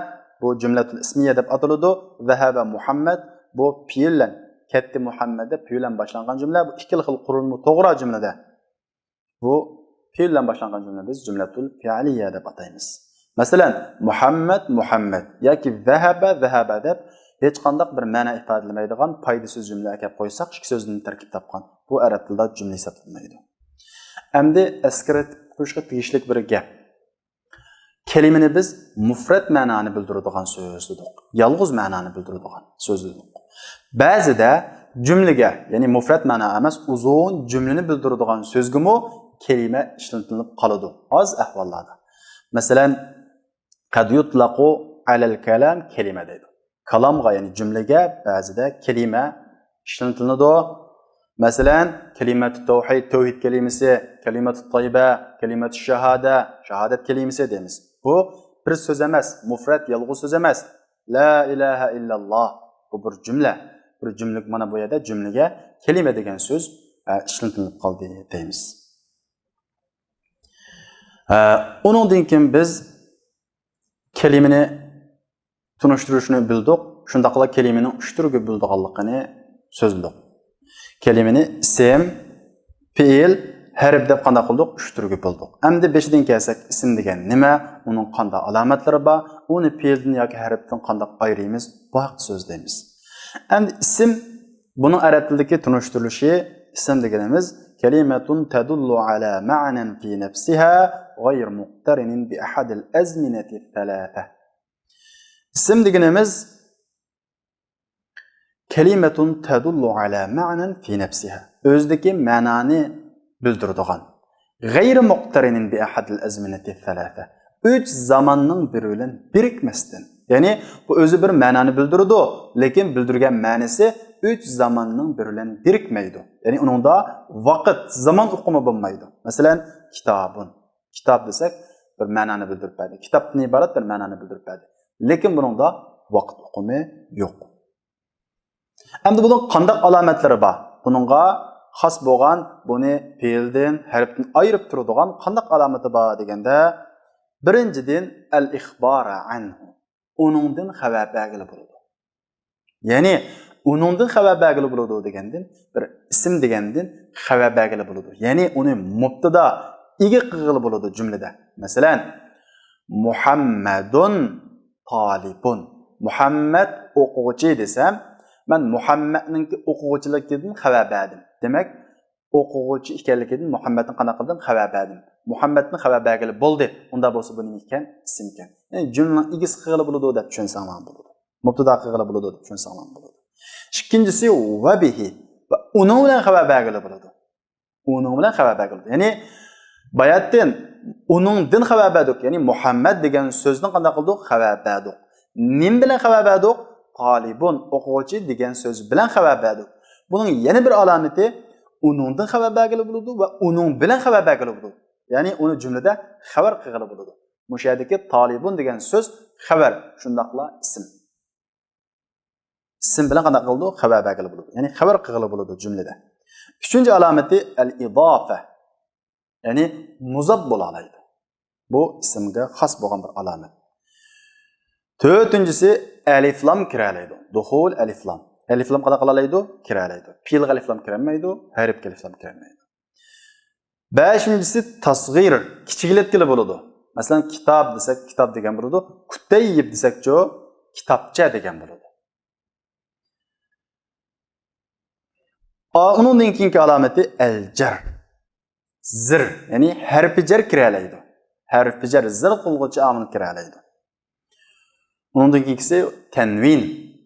بۇ جۈملەتۇل ئىسمىيە دەپ ئاتىلىدۇ. زەھەبە مۇھەممەد، بۇ پېئىل بىلەن، كەتتى مۇھەممەد دەپ پېئىل بىلەن باشلانغان جۈملە. بۇ ئىككىلا خىل قۇرۇلما توغرا جۈملىدە. بۇ پېئىل بىلەن باشلانغان جۈملىنى بىز جۈملەتۇل پېئلىيە دەپ ئاتايمىز. مەسىلەن، مۇھەممەد، مۇھەممەد ياكى زەھەبە، زەھەبە دەپ ھېچقانداق بىر مەنە ئىپادىلىمەيدىغان پايدىسىز جۈملە ئەكەپ قويساق، ئىككى سۆزدىن تەركىب تاپقان، بۇ ئەرەب تىلىدا جۈملە ھېسابلانمايدۇ. ئەمدى ئەسكەرتىپ قويۇشقا تېگىشلىك بىر گەپ. كەلىمىنى بىز مۇفرەت مەنانى بىلدۈرىدىغان سۆز دېدۇق. يالغۇز مەنانى بىلدۈرىدىغان سۆز دېدۇق. بەزىدە جۈملىگە، يەنى مۇفرەت مەنا ئەمەس، ئۇزۇن جۈملىنى بىلدۈرىدىغان سۆزگىمۇ كەلىمە ئىشلىتىلىپ قالىدۇ. ئاز ئەھۋاللاردا. مەسىلەن، قەد يۇتلەقۇ ئەلەل كەلام كەلىمە دەيدۇ. كالامغا، يەنى جۈملىگە بەزىدە كەلىمە ئىشلىتىلىدۇ. مەسىلەن، كەلىمەتۇ تەۋھىد، تەۋھىد كەلىمىسى، كەلىمەتۇ تەيبە، كەلىمەتۇ شاھادە، شاھادەت كەلىمىسى دەيمىز. بۇ بىر سۆز ئەمەس، مۇفرەت، يالغۇز سۆز ئەمەس. لا ئىلاھە ئىللاللا. بۇ بىر جۈملە. بىر جۈملە، مانا بۇ يەردە جۈملىگە كەلىمە دېگەن سۆز ئە، ئىشلىتىلىپ قالدى دەيمىز. ئە، ئۇنىڭدىن كېيىن بىز كەلىمىنى تونۇشتۇرۇشنى بىلدۇق، شۇنداقلا كەلىمىنىڭ ئۈچ تۈرگە بۆلىدىغانلىقىنى سۆزلىدۇق. كەلىمىنى ئىسىم، پېئىل، ھەرپ دەپ قانداق قىلدۇق؟ ئۈچ تۈرگە بۆلدۇق. ئەمدى بېشىدىن كەلسەك، ئىسىم دېگەن نېمە؟ ئۇنىڭ قانداق ئالامەتلىرى بار؟ ئۇنى پېئىلدىن ياكى ھەرپتىن قانداق ئايرىيمىز؟ بۇ ھەقتە سۆزلەيمىز. ئەمدى ئىسىم، بۇنىڭ ئەرەب تىلىدىكى تونۇشتۇرۇلۇشى، ئىسىم دېگىنىمىز كەلىمەتۇن تەدۇللۇ ئەلا مەئنەن فى نەفسىھا غەير مۇقتەرىنىن بى ئەھەدىل ئەزمىنەتى سەلاسە. ئىسىم دېگىنىمىز كەلىمەتۇن تەدۇللۇ ئەلا مەئنەن فى نەفسىھا. ئۆزىدىكى مەنانى بىلدۈرىدىغان. غەير مۇقتەرىنىن بى ئەھەدىل ئەزمىنەتى سەلاسە. ئۈچ زاماننىڭ بىرى بىلەن بىرىكمەستىن. يەنى بۇ ئۆزى بىر مەنانى بىلدۈرىدۇ، لېكىن بىلدۈرگەن مەنىسى ئۈچ زاماننىڭ بىرى بىلەن بىرىكمەيدۇ. يەنى ئۇنىڭدا ۋاقىت، زامان ئۇقۇمى بولمايدۇ. مەسىلەن، كىتابۇن. كىتاب دېسەك، بىر مەنانى بىلدۈرۈپ بەردى. كىتابتىن ئىبارەت بىر مەنانى بىلدۈرۈپ بەردى. لېكىن بۇنىڭدا ۋاقىت ئۇقۇمى يوق. ئەمدى بۇنىڭ قانداق ئالامەتلىرى بار؟ بۇنىڭغا خاس بولغان، بۇنى پېئىلدىن، ھەرپتىن ئايرىپ تۇرىدىغان قانداق ئالامىتى بار دېگەندە، بىرىنچىدىن، ئەل ئىخبارە ئەنھۇ. ئۇنىڭدىن خەۋەر بەرگىلى بولىدۇ. يەنى ئۇنىڭدىن خەۋەر بەرگىلى بولىدۇ دېگەندىن، بىر ئىسىم دېگەندىن خەۋەر بەرگىلى بولىدۇ. يەنى ئۇنى مۇبتىدا، ئىگە قىلغىلى بولىدۇ جۈملىدە. مەسىلەن، مۇھەممەدۇن تالىبۇن. مۇھەممەد ئوقۇغۇچى دېسەم، مەن مۇھەممەدنىڭكى ئوقۇغۇچىلىكىدىن خەۋەر بەردىم. دېمەك، ئوقۇغۇچى ئىكەنلىكىدىن مۇھەممەدنى قانداق قىلدىم؟ خەۋەر بەردىم. مۇھەممەدنى خەۋەر بەرگىلى بولدى. ئۇنداق بولسا بۇ نېمە ئىكەن؟ ئىسىم ئىكەن. يەنى جۈملىنىڭ ئىگىسى قىلغىلى بولىدۇ دەپ چۈشەنسەڭلار بولىدۇ. مۇبتىدا قىلغىلى بولىدۇ دەپ چۈشەنسەڭلار بولىدۇ. ئىككىنچىسى، ۋە بىھى. ۋە ئۇنىڭ بىلەن خەۋەر بەرگىلى بولىدۇ. ئۇنىڭ بىلەن خەۋەر بەرگىلى بولىدۇ. يەنى باياتتىن ئۇنىڭدىن خەۋەر بەردۇق. يەنى مۇھەممەد دېگەن سۆزدىن قانداق قىلدۇق؟ خەۋەر بەردۇق. نېمە بىلەن خەۋەر بەردۇق؟ تالىبۇن، ئوقۇغۇچى دېگەن سۆز بىلەن خەۋەر بەردۇق. بۇنىڭ يەنە بىر ئالامىتى، ئۇنىڭدىن خەۋەر بەرگىلى بولىدۇ ۋە ئۇنىڭ بىلەن خەۋەر بەرگىلى بولىدۇ. يەنى ئۇنى جۈملىدە خەۋەر قىلغىلى بولىدۇ. مۇشۇ يەردىكى تالىبۇن دېگەن سۆز خەۋەر، شۇنداقلا ئىسىم. ئىسىم بىلەن قانداق قىلىدۇ؟ خەۋەر بەرگىلى بولىدۇ. يەنى خەۋەر قىلغىلى بولىدۇ جۈملىدە. ئۈچىنچى ئالامىتى ئەل ئىدافە. يەنى مۇزاپ بولالايدۇ. بۇ ئىسىمگە خاس بولغان بىر ئالامەت. تۆتىنچىسى ئەلىفلام كىرەلەيدۇ. دۇخۇل ئەلىفلام. ئەلىفلام قانداق قىلالايدۇ؟ كىرەلەيدۇ. پېئىلغا ئەلىفلام كىرەلمەيدۇ، ھەرپكە ئەلىفلام كىرەلمەيدۇ. بەشىنچىسى تەسغىر، كىچىكلەتكىلى بولىدۇ. مەسىلەن، كىتاب دېسەك، كىتاب دېگەن بولىدۇ. كۇتەيب دېسەكچۇ، كىتابچە دېگەن بولىدۇ. ئا، ئۇنىڭدىن كېيىنكى ئالامىتى ئەل جەر. زىر، يەنى ھەرپى جەر كىرەلەيدۇ. ھەرپى جەر، زىر قىلغۇچى ئامىل كىرەلەيدۇ. ئۇنىڭدىن كېيىنكىسى تەنۋىن،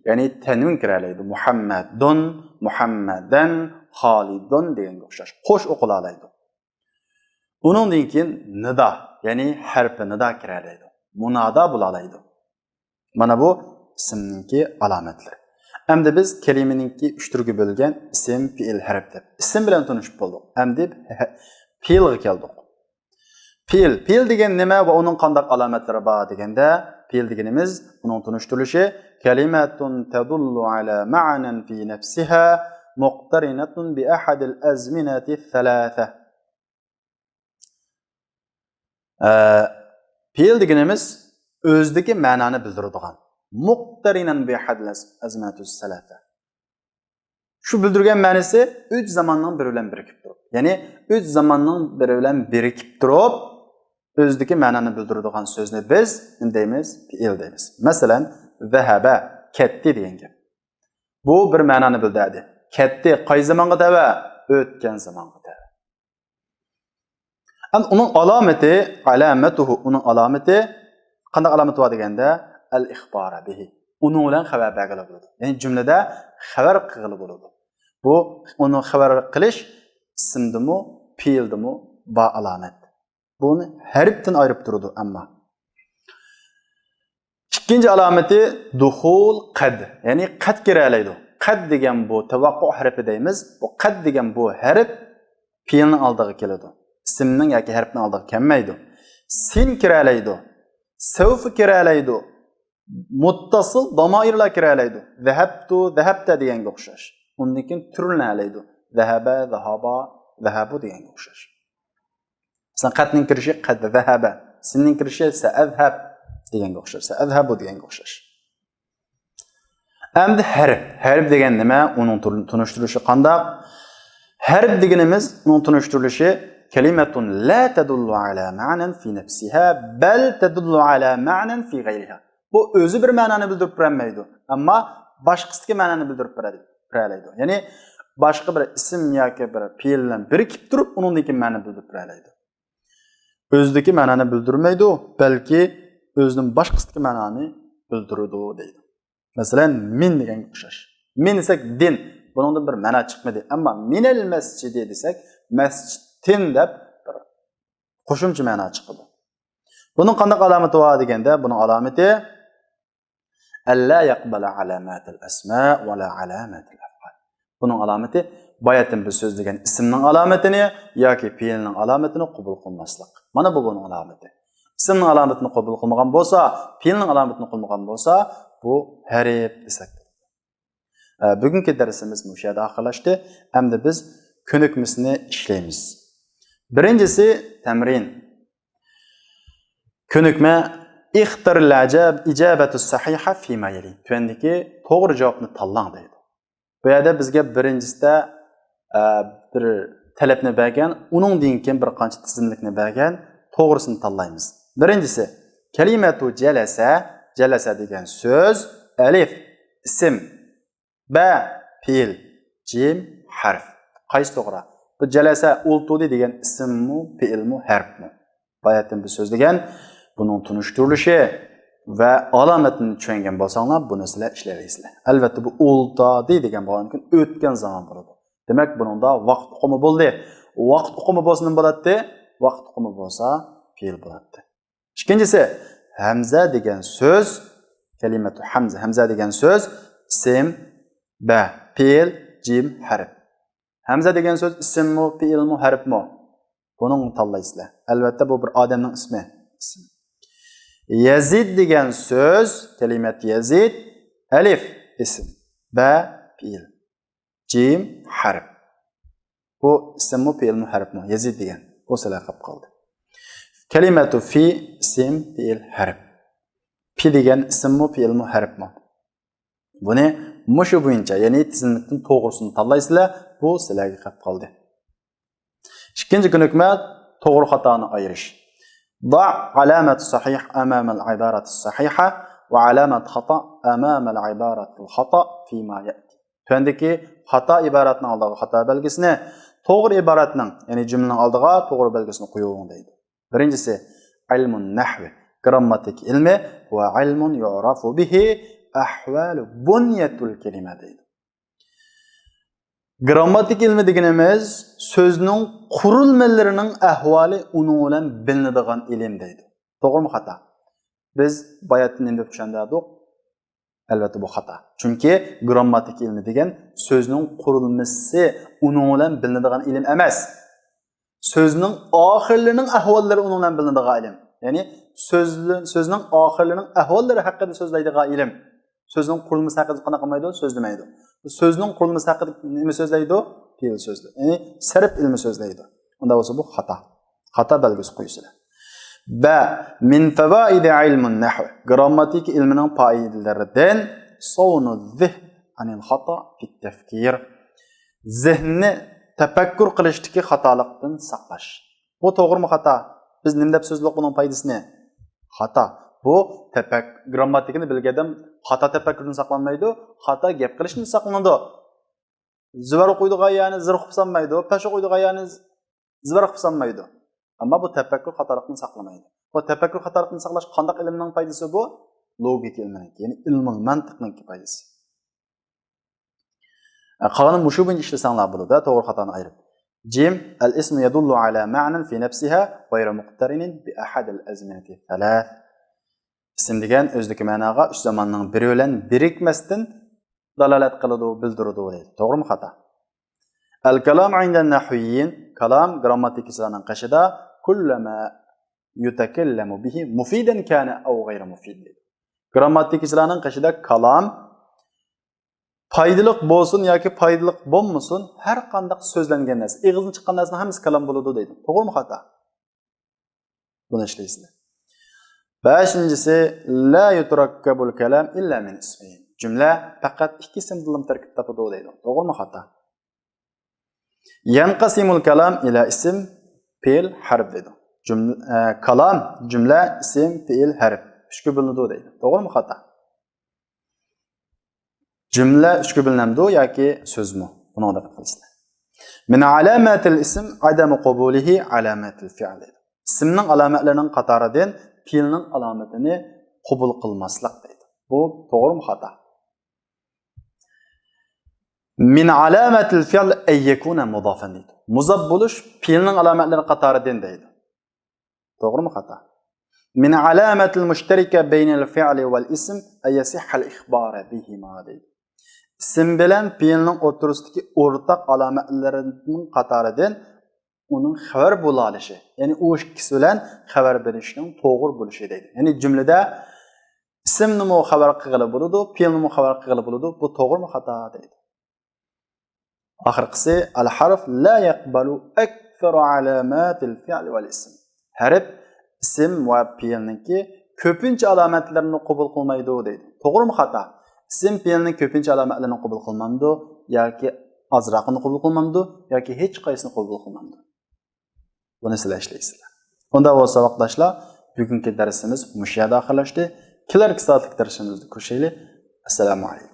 يەنى تەنۋىن كىرەلەيدۇ. مۇھەممەدۇن، مۇھەممەدەن، خالىدۇن دېگەنگە ئوخشاش. قوش ئوقۇلالايدۇ. ئۇنىڭدىن كېيىن نىدا، يەنى ھەرپى نىدا كىرەلەيدۇ. مۇنادا بولالايدۇ. مانا بۇ ئىسىمنىڭكى ئالامەتلىرى. ئەمدى بىز كەلىمىنىڭكى ئۈچ تۈرگە بۆلگەن ئىسىم، پېئىل، ھەرپ دەپ. ئىسىم بىلەن تونۇشۇپ بولدۇق. ئەمدى ھە-، پېئىلغا كەلدۇق. پېئىل. پېئىل دېگەن نېمە ۋە ئۇنىڭ قانداق ئالامەتلىرى بار دېگەندە، پېئىل دېگىنىمىز، ئۇنىڭ تونۇشتۇرۇلۇشى، كەلىمەتۇن تەدۇللۇ ئەلا مەئنەن فى نەفسىھا مۇقتەرىنەتۇن بى ئەھەدىل ئەزمىنەتى سەلاسە. ئە، پېئىل دېگىنىمىز ئۆزىدىكى مەنانى بىلدۈرىدىغان. مۇقتەرىنەن بى ئەھەدىل ئەزمىنەتى سەلاسە. شۇ بىلدۈرگەن مەنىسى ئۈچ زاماننىڭ بىرى بىلەن بىرىكىپ تۇرۇپ. يەنى ئۈچ زاماننىڭ بىرى بىلەن بىرىكىپ تۇرۇپ، ئۆزىدىكى مەنانى بىلدۈرىدىغان سۆزنى بىز نېمە دەيمىز؟ پېئىل دەيمىز. مەسىلەن، زەھەبە، كەتتى دېگەن گەپ. بۇ بىر مەنانى بىلدۈردى. كەتتى، قايسى زامانغا تەۋە؟ ئۆتكەن زامانغا تەۋە. ئەمدى ئۇنىڭ ئالامىتى، ئەلامەتۇھۇ، ئۇنىڭ ئالامىتى، قانداق ئالامىتى بار دېگەندە، ئەل ئىخبارە بىھى. ئۇنىڭ بىلەن خەۋەر بەرگىلى بولىدۇ. يەنى جۈملىدە خەۋەر قىلغىلى بولىدۇ. بۇ ئۇنى خەۋەر قىلىش ئىسىمدىمۇ، پېئىلدىمۇ بار ئالامەت. بۇنى ھەرپتىن ئايرىپ تۇرىدۇ ئەمما. ئىككىنچى ئالامىتى دۇخۇل قەد، يەنى قەد كىرەلەيدۇ. قەد دېگەن بۇ تەۋەققۇ ھەرپى دەيمىز. بۇ قەد دېگەن بۇ ھەرپ پېئىلنىڭ ئالدىغا كېلىدۇ. ئىسىمنىڭ ياكى ھەرپنىڭ ئالدىغا كەلمەيدۇ. سىن كىرەلەيدۇ. سەۋفۇ كىرەلەيدۇ. مۇتتەسىل دامائىرلار كىرەلەيدۇ. زەھەبتۇ، زەھەبتە دېگەنگە ئوخشاش. ئۇندىن كېيىن تۈرلىنەلەيدۇ. ذهب، ذهب، ذهب دېگەنگە ئوخشاش. مەسىلەن، قەتنىڭ كىرىشى قەد ذهب، سىننىڭ كىرىشى سەئەذھەب دېگەنگە ئوخشاش، سەئەذھەبۇ دېگەنگە ئوخشاش. ئەمدى ھەرپ. ھەرپ دېگەن نېمە؟ ئۇنىڭ تۇر-، تونۇشتۇرۇلۇشى قانداق؟ ھەرپ دېگىنىمىز، ئۇنىڭ تونۇشتۇرۇلۇشى كلمة لا تدل على معنى في نفسها بل تدل على معنى في غيرها. بۇ ئۆزى بىر مەنانى بىلدۈرۈپ بېرەلمەيدۇ، ئەمما باشقىسىدىكى مەنانى بىلدۈرۈپ بېرەلەيدۇ. يەنى باشقا بىر ئىسىم ياكى بىر پېئىل بىلەن بىرىكىپ تۇرۇپ، ئۇنىڭدىن كېيىن مەنە بىلدۈرۈپ بېرەلەيدۇ. ئۆزىدىكى مەنانى بىلدۈرمەيدۇ، بەلكى ئۆزىدىن باشقىسىدىكى مەنانى بىلدۈرىدۇ دەيدۇ. مەسىلەن، مىن دېگەنگە ئوخشاش. مىن دېسەك دىن، بۇنىڭدىن بىر مەنا چىقمىدى. ئەمما مىنەل مەسجىدى دېسەك، مەسجىدتىن دەپ بىر قوشۇمچە مەنا چىقىدۇ. بۇنىڭ قانداق ئالامىتى بار دېگەندە، بۇنىڭ ئالامىتى ألا يقبل علامات الأسماء ولا علامات الأفعال. بۇنىڭ ئالامىتى باياتىن بىز سۆزلىگەن ئىسىمنىڭ ئالامىتىنى ياكى پېئىلنىڭ ئالامىتىنى قوبۇل قىلماسلىق. مانا بۇ بۇنىڭ ئالامىتى. ئىسىمنىڭ ئالامىتىنى قوبۇل قىلمىغان بولسا، پېئىلنىڭ ئالامىتىنى قوبۇل قىلمىغان بولسا، بۇ ھەرپ دېسەك. ئە، بۈگۈنكى دەرسىمىز مۇشۇ يەردە ئاخىرلاشتى. ئەمدى بىز كۆنۈكمىسىنى ئىشلەيمىز. بىرىنچىسى تەمرىن. كۆنۈكمە، اختر الإجابة الصحيحة فيما يلي. تۆۋەندىكى توغرا جاۋابنى تاللاڭ دەيدۇ. بۇ يەردە بىزگە بىرىنچىسىدە، ئە، بىر تەلەپنى بەرگەن، ئۇنىڭدىن كېيىن بىر قانچە تىزىملىكنى بەرگەن، توغرىسىنى تاللايمىز. بىرىنچىسى، كەلىمەتۇ جەلەسە، جەلەسە دېگەن سۆز، ئەلىف، ئىسىم، بە، پېئىل، جىم، ھەرپ. قايسى توغرا؟ بۇ جەلەسە، ئولتۇردى دېگەن ئىسىممۇ، پېئىلمۇ، ھەرپمۇ؟ باياتىن بىز سۆزلىگەن بۇنىڭ تونۇشتۇرۇلۇشى ۋە ئالامەتنى چۈشەنگەن بولساڭلار، بۇنى سىلەر ئىشلەۋېرىسىلەر. ئەلۋەتتە، بۇ ئولتۇردى دېگەن بولغاندىكىن ئۆتكەن زامان بولىدۇ. دېمەك، بۇنىڭدا ۋاقىت ئۇقۇمى بولدى. ۋاقىت ئۇقۇمى بولسا نېمە بولاتتى؟ ۋاقىت ئۇقۇمى بولسا پېئىل بولاتتى. ئىككىنچىسى، ھەمزە دېگەن سۆز، كەلىمەتۇ ھەمزە، ھەمزە دېگەن سۆز، ئىسىم، بە، پېئىل، جىم، ھەرپ. ھەمزە دېگەن سۆز ئىسىممۇ، پېئىلمۇ، ھەرپمۇ؟ بۇنىڭ تاللايسىلەر. ئەلۋەتتە، بۇ بىر ئادەمنىڭ ئىسمى. ئىسىم. يەزىد دېگەن سۆز، كەلىمەت يەزىد، ئەلىف، ئىسىم، بە، پېئىل، جىم، ھەرپ. بۇ ئىسىممۇ، پېئىلمۇ، ھەرپمۇ؟ يەزىد دېگەن. بۇ سىلەرگە قاپ قالدى. كەلىمەتۇ في ئىسىم، پېئىل، ھەرپ. في دېگەن ئىسىممۇ، پېئىلمۇ، ھەرپمۇ؟ بۇنى مۇشۇ بويىچە، يەنى تىزىملىكتىن توغرىسىنى تاللايسىلەر، بۇ سىلەرگە قاپ قالدى. ئىككىنچى كۆنۈكمە، توغرا خاتانى ئايرىش. ضع علامة الصحيح أمام العبارة الصحيحة وعلامة الخطأ أمام العبارة الخطأ فيما يأتي. تۆۋەندىكى خاتا ئىبارەتنىڭ ئالدىغا خاتا بەلگىسىنى، توغرا ئىبارەتنىڭ، يەنى جۈملىنىڭ ئالدىغا توغرا بەلگىسىنى قويۇڭ دەيدۇ. بىرىنچىسى، علم النحو، گرامماتىكا ئىلمى، هو علم يعرف به أحوال بنية الكلمة دەيدۇ. گرامماتىكا ئىلمى دېگىنىمىز سۆزنىڭ قۇرۇلمىلىرىنىڭ ئەھۋالى ئۇنىڭ بىلەن بىلىنىدىغان ئىلىم دەيدۇ. توغرىمۇ خاتا؟ بىز باياتىن نېمە دەپ چۈشەندۈردۇق؟ ئەلۋەتتە، بۇ خاتا. چۈنكى گرامماتىكا ئىلمى دېگەن سۆزنىڭ قۇرۇلمىسى ئۇنىڭ بىلەن بىلىنىدىغان ئىلىم ئەمەس. سۆزنىڭ ئاخىرلىرىنىڭ ئەھۋاللىرى ئۇنىڭ بىلىنىدىغان ئىلىم. يەنى سۆزلە-، سۆزنىڭ ئاخىرلىرىنىڭ ئەھۋاللىرى ھەققىدە سۆزلەيدىغان ئىلىم. سۆزنىڭ قۇرۇلمىسى ھەققىدە قانداق قىلمايدۇ؟ سۆزلىمەيدۇ. سۆزنىڭ قۇرۇلمىسى ھەققىدە نېمە سۆزلەيدۇ؟ پېئىل سۆزلەيدۇ. يەنى سەرپ ئىلمى سۆزلەيدۇ. ئۇنداق بولسا بۇ خاتا. خاتا بەلگىسى قويىسىلەر. بە، من فوائد علم النحو. گرامماتىكا ئىلمىنىڭ پائىدىلىرىدىن صون الذهن عن الخطأ في التفكير. زېھىننى تەپەككۇر قىلىشتىكى خاتالىقتىن ساقلاش. بۇ توغرىمۇ خاتا؟ بىز نېمە دەپ سۆزلىدۇق بۇنىڭ پايدىسىنى؟ خاتا. بۇ تەپەك-، گرامماتىكىنى بىلگەن ئادەم خاتا تەپەككۇردىن ساقلانمايدۇ، خاتا گەپ قىلىشتىن ساقلىنىدۇ. زىۋەر ئوقۇيدىغان يەرنى زىر قىلىپ سالمايدۇ، پەش ئوقۇيدىغان يەرنى زىۋەر قىلىپ سالمايدۇ. ئەمما بۇ تەپەككۇر خاتالىقتىن ساقلىمايدۇ. بۇ تەپەككۇر خاتالىقتىن ساقلاش قانداق ئىلىمنىڭ پايدىسى بۇ؟ لوگىكا ئىلمىنىڭكى، يەنى ئىلمۇل مەنتىقنىڭكى پايدىسى. قالغىنى مۇشۇ بويىچە ئىشلىسەڭلار بولىدۇ، توغرا خاتانى ئايرىپ. جىم، الاسم يدل على معنى في نفسها غير مقترن بأحد الأزمنة الثلاث. ئىسىم دېگەن ئۆزىدىكى مەناغا ئۈچ زاماننىڭ بىرى بىلەن بىرىكمەستىن دالالەت قىلىدۇ، بىلدۈرىدۇ دەيدۇ. توغرىمۇ خاتا؟ الكلام عند النحويين، كالام گرامماتىكىچىلارنىڭ قېشىدا كل ما يتكلم به مفيدا كان أو غير مفيد دەيدۇ. گرامماتىكىچىلارنىڭ قېشىدا كالام پايدىلىق بولسۇن ياكى پايدىلىق بولمىسۇن، ھەر قانداق سۆزلەنگەن نەرسە، ئېغىزدىن چىققان نەرسىنىڭ ھەممىسى كالام بولىدۇ دەيدۇ. توغرىمۇ خاتا؟ بۇنى ئىشلەيسىلەر. بەشىنچىسى، لا يتركب الكلام إلا من اسمين. جۈملە پەقەت ئىككى ئىسىمدىنلا تەركىب تاپىدۇ دەيدۇ. توغرىمۇ خاتا؟ ينقسم الكلام إلى اسم، فعل، حرف دەيدۇ. جۈملە، ئە، كالام، جۈملە، ئىسىم، فېئىل، ھەرپ ئۈچكە بۆلۈنىدۇ دەيدۇ. توغرىمۇ خاتا؟ جۈملە ئۈچكە بۆلۈنەمدۇ ياكى سۆزمۇ؟ بۇنىڭغا دىققەت قىلىسىلەر. من علامات الاسم عدم قبوله علامات الفعل دەيدۇ. ئىسىمنىڭ ئالامەتلىرىنىڭ قاتارىدىن پېئىلنىڭ ئالامىتىنى قوبۇل قىلماسلىق دەيدۇ. بۇ توغرىمۇ خاتا؟ من علامات الفعل أن يكون مضافا دەيدۇ. مۇزاپ بولۇش پېئىلنىڭ ئالامەتلىرى قاتارىدىن دەيدۇ. توغرىمۇ خاتا؟ من علامات المشتركة بين الفعل والاسم أن يصح الإخبار بهما دەيدۇ. ئىسىم بىلەن پېئىلنىڭ ئوتتۇرىسىدىكى ئورتاق ئالامەتلىرىنىڭ قاتارىدىن ئۇنىڭ خەۋەر بولالىشى، يەنى ئۇ ئىككىسى بىلەن خەۋەر بېرىشنىڭ توغرا بولۇشى دەيدۇ. يەنى جۈملىدە ئىسىمنىمۇ خەۋەر قىلغىلى بولىدۇ، پېئىلنىمۇ خەۋەر قىلغىلى بولىدۇ. بۇ توغرىمۇ خاتا دەيدۇ. ئاخىرقىسى، الحرف لا يقبل أكثر علامات الفعل والاسم. ھەرپ ئىسىم ۋە پېئىلنىڭكى كۆپىنچە ئالامەتلىرىنى قوبۇل قىلمايدۇ دەيدۇ. توغرىمۇ خاتا؟ ئىسىم پېئىلنىڭ كۆپىنچە ئالامەتلىرىنى قوبۇل قىلمامدۇ ياكى ئازراقىنى قوبۇل قىلمامدۇ ياكى ھېچقايسىسىنى قوبۇل قىلمامدۇ؟ بۇنى سىلەر ئىشلەيسىلەر. ئۇندا بولسا ۋاقىتداشلار، بۈگۈنكى دەرسىمىز مۇشۇ يەردە ئاخىرلاشتى. كېلەركى سائەتلىك دەرسىمىزدە كۆرۈشەيلى. ئەسسالامۇ ئەلەيكۇم.